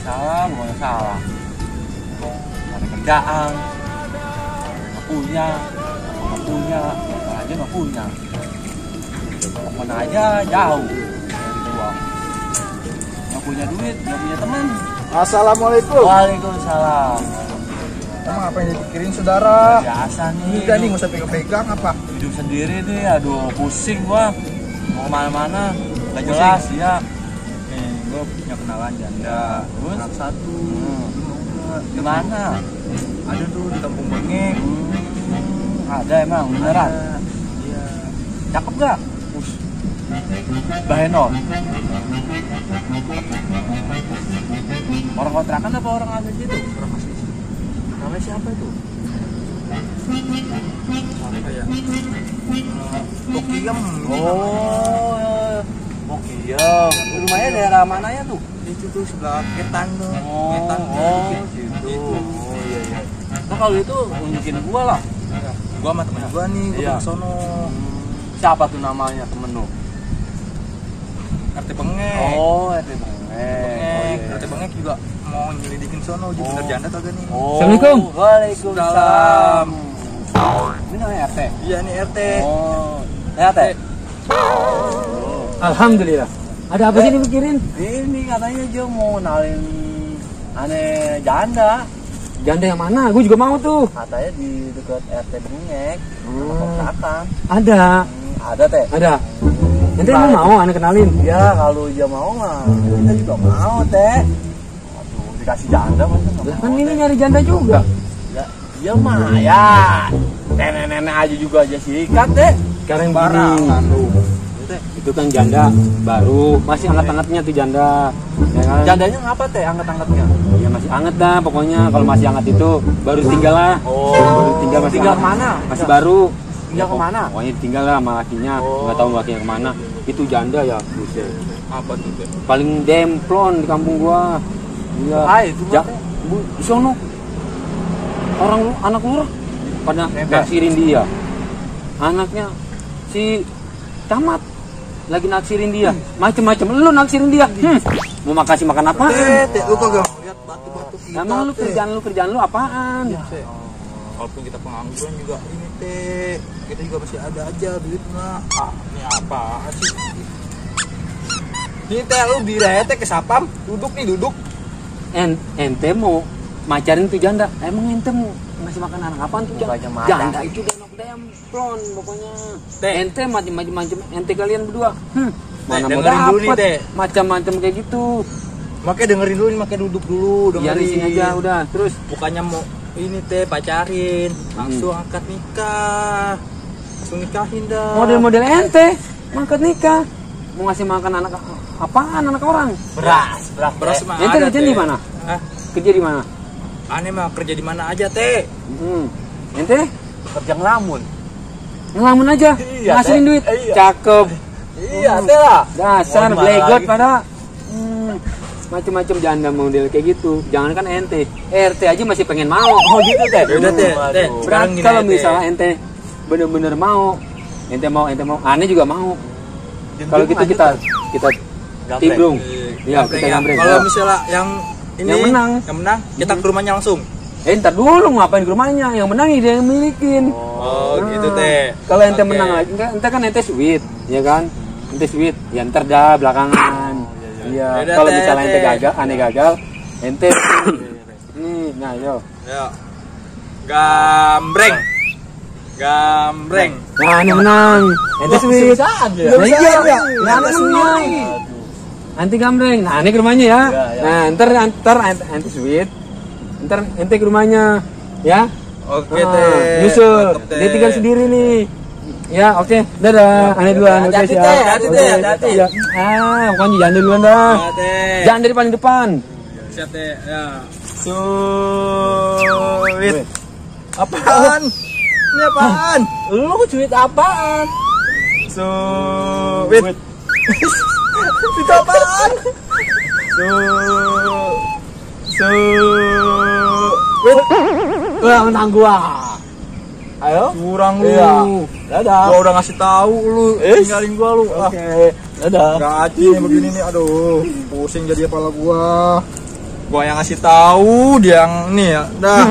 Salah, bukan salah. Ada kerjaan, nggak punya, apa aja nggak punya. Kemana aja jauh dari gua. Nggak punya duit, nggak punya teman. Assalamualaikum. Waalaikumsalam. Emang apa yang dipikirin saudara? Biasa nih. Udah nih nggak usah pegang-pegang apa? Hidup sendiri nih, aduh pusing gua. Mau kemana-mana, nggak jelas ya. Gue punya kenalan janda, anak satu. Gimana? Ada tuh di Kampung Bengek. Ada emang, beneran? Iya. Cakep gak? Bahenol. Orang kontrakan apa orang asli situ? Orang asli. Namanya siapa itu? Apa ya? Tokiem. Oke ya. Rumahnya daerah mana ya tuh? Itu tuh sebelah Ketan tuh. Oh, Ketan gitu. Oh iya. Nah, kalau itu unjukin gua lah. Gua sama temen gua nih, gua Iya. ke sono. Siapa tuh namanya temen lu? RT Bengek. Oh, RT Bengek. RT Bengek juga mau nyelidikin sono, jadi bener janda kagak nih. Assalamualaikum. Waalaikumsalam. Ini namanya RT? Iya nih RT. Oh, RT. Alhamdulillah. Ada apa sih dipikirin? Ini katanya dia mau nalin aneh janda. Janda yang mana? Gue juga mau tuh. Katanya di dekat RT Bengek. Kontrakan. Ada. Ada teh. Ada. Ente emang mau aneh kenalin? Ya kalau dia mau mah kita juga mau teh. Aduh dikasih janda masa nggak Lah mau, kan ini teh. nyari janda juga. Ya, dia mah ya nenek-nenek aja juga aja sikat teh. Sekarang Barang gini. kan lu. Itu kan janda baru, masih anget-angetnya tuh janda. Ya kan? Jandanya ngapa teh angkat-angkatnya? Ya masih anget dah pokoknya. Kalau masih anget itu baru tinggal lah. Baru tinggal masih tinggal anget. kemana? Masih baru. Tinggal kemana? Pokoknya tinggal lah sama lakinya. Nggak tahu lakinya kemana. Itu janda ya, buset. Apa tuh? Teh? Paling demplon di kampung gua. Iya. Itu Ja, mah teh. Bu, di sono. Orang anak lurah pada Nempel. naksirin dia. Anaknya si camat lagi naksirin dia. Macem-macem lu naksirin dia. Mau makasih makan apa? Teh, lu kagak lihat batu-batu kita. Emang lu Teh. kerjaan lu apaan? Teh, walaupun kita pengangguran juga ini teh, kita juga masih ada aja duit mah. Ini apa sih? Ini teh lu direte ke sapam, duduk nih duduk. Ente mau macarin tuh janda. Emang ente mau ngasih makan anak apaan tuh Bukannya janda? makan. Janda itu demplon pokoknya. Teh. Ente macem-macem ente kalian berdua. Mana mau dengerin dulu nih, dapet Teh. macam-macam kayak gitu. Makanya dengerin dulu nih, makanya duduk dulu, Iya dengerin. di sini aja udah. Terus Bukannya mau ini teh pacarin, langsung angkat nikah. Langsung nikahin dah. model-model ente ngangkat nikah. Mau ngasih makan anak apaan anak orang? Beras. Beras mah Ente ada, kerja Teh. di mana? Hah? Kerja di mana? Aneh mah kerja di mana aja teh. Ente Kerja ngelamun. ngelamun aja, Iya, ngasihin Teh. duit. Iya. Cakep. Iya teh lah. Dasar Mau gimana blegot lagi? pada macem-macem janda model kayak gitu. Jangankan ente, RT aja masih pengen mau. Oh gitu teh. Udah, Teh. Waduh. Teh. Berat Sekarang gini kalau aja, misalnya ente bener-bener mau, ente mau, aneh juga mau. Kalau gitu kita Gambreng. timbrung. Iya, Gambreng kita ya. gambreng. Kalau Ya. misalnya yang ini Yang menang. kita ke rumahnya langsung. Ntar dulu ngapain ke rumahnya? Yang menang dia yang milikin. Oh, Nah, gitu teh. Kalau ente Oke. menang lagi, ente kan ente sweet, ya kan? Ente sweet, ya ntar dah belakangan. Iya. Yaudah, Kalau Teh, misalnya ente Teh. gagal, aneh gagal, ente nih, nah yo. Ya. Gambreng. Gambreng. Nah, aneh menang. Ente sweet. Susah aja. Nah, iya, ya. nah, aneh menang. Anti gambreng. Nah, aneh ke rumahnya ya. Ya. Nah, ntar ente sweet. Ntar ente ke rumahnya, ya. Oke Ah, teh. nyusul. Mantap, Teh. Dia tinggal sendiri nih. Ya, oke. Dadah. Aneh duluan. Oke, Hati-hati, siap. Teh. Hati-hati, Oke. Teh. Hati-hati. Ya. Pokoknya jangan duluan dah. Ya, teh. Jangan dari paling depan. Siap teh. Ya. Suit. Apaan? Ini apaan? Lu cuit apaan? Suit. Itu apaan? Wah, menang gua. Ayo. Curang lu. Iya. Dadah. Gua udah ngasih tahu lu, tinggalin gua lu. Oke. Dadah. Gak aci nih begini nih, aduh, pusing jadi kepala gua. Gua yang ngasih tahu, dia yang nih ya. Dah.